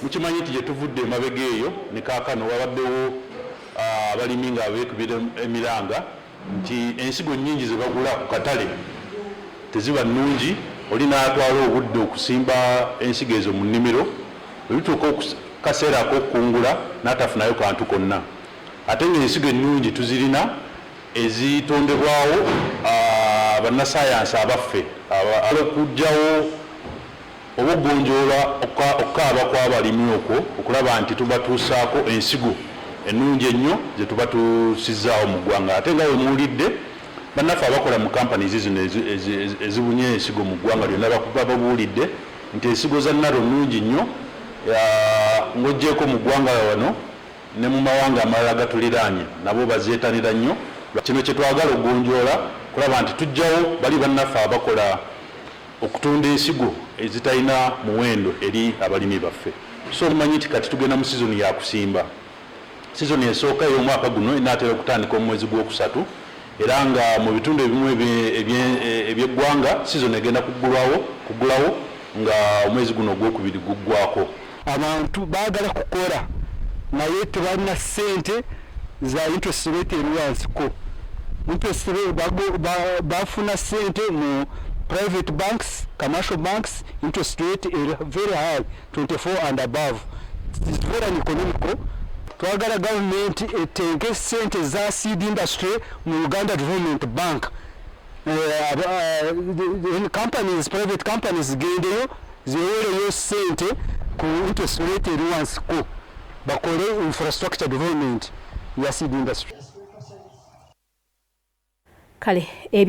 Mukimanyi nti gye tuvudde emabega eyo ne kaakano wabaddewo abalimi nga beekubira emiranga nti ensigo nnyingi ze bagula ku katale teziba nnungi, oli n'atwala obudde okusimba ensigo ezo mu nnimiro, bwe bituuka kaseera ak'okukungula n'atafunayo kantu konna, ate ng'ensigo ennungi tuzirina ezitondebwawo bannasayansi abaffe okuggyawo oba okugonjoola okukaaba kw'abalimi okwo okulaba nti tubatuusaako ensigo ennungi ennyo ze tuba tusizzaawo mu ggwanga. Ate nga bwe muwulidde bannaffe abakola mu companies zino ezibunye ensigo mu ggwanga lyonna babuulidde nti ensigo za NARO nnungi nnyo, ng'oggyeeko mu ggwanga wano ne mu mawanga amalala gatuliraanye nabo bazeetanira nnyo. Kino kye twagala okugonjoola kulaba nti tuggyawo bali bannaffe abakola okutunda ensigo ezitalina muwendo eri abalimi baffe. So mumanyi nti kati tugenda mu sizoni ya kusimba. Sizoni esooka ey'omwaka guno enaatera okutandika omwezi gw'okusatu, era nga mu bitundu ebimu eby'eggwanga sizoni egenda kuggulawo nga omwezi guno ogwokubiri guggwako. Abantu baagala kukola naye tebalina ssente za interest rate eri wansiko. Interest rate bafuna ssente mu private banks, commercial banks, interest rate eri very high, 24 and above. It's very uneconomical. Twagala gavumenti eteeke ssente za seed industry mu Uganda Development Bank. Companies, private companies zigendeyo zewereyo ssente ku interest rate eri wansiko, bakole infrastructure development ya seed industry. Kale.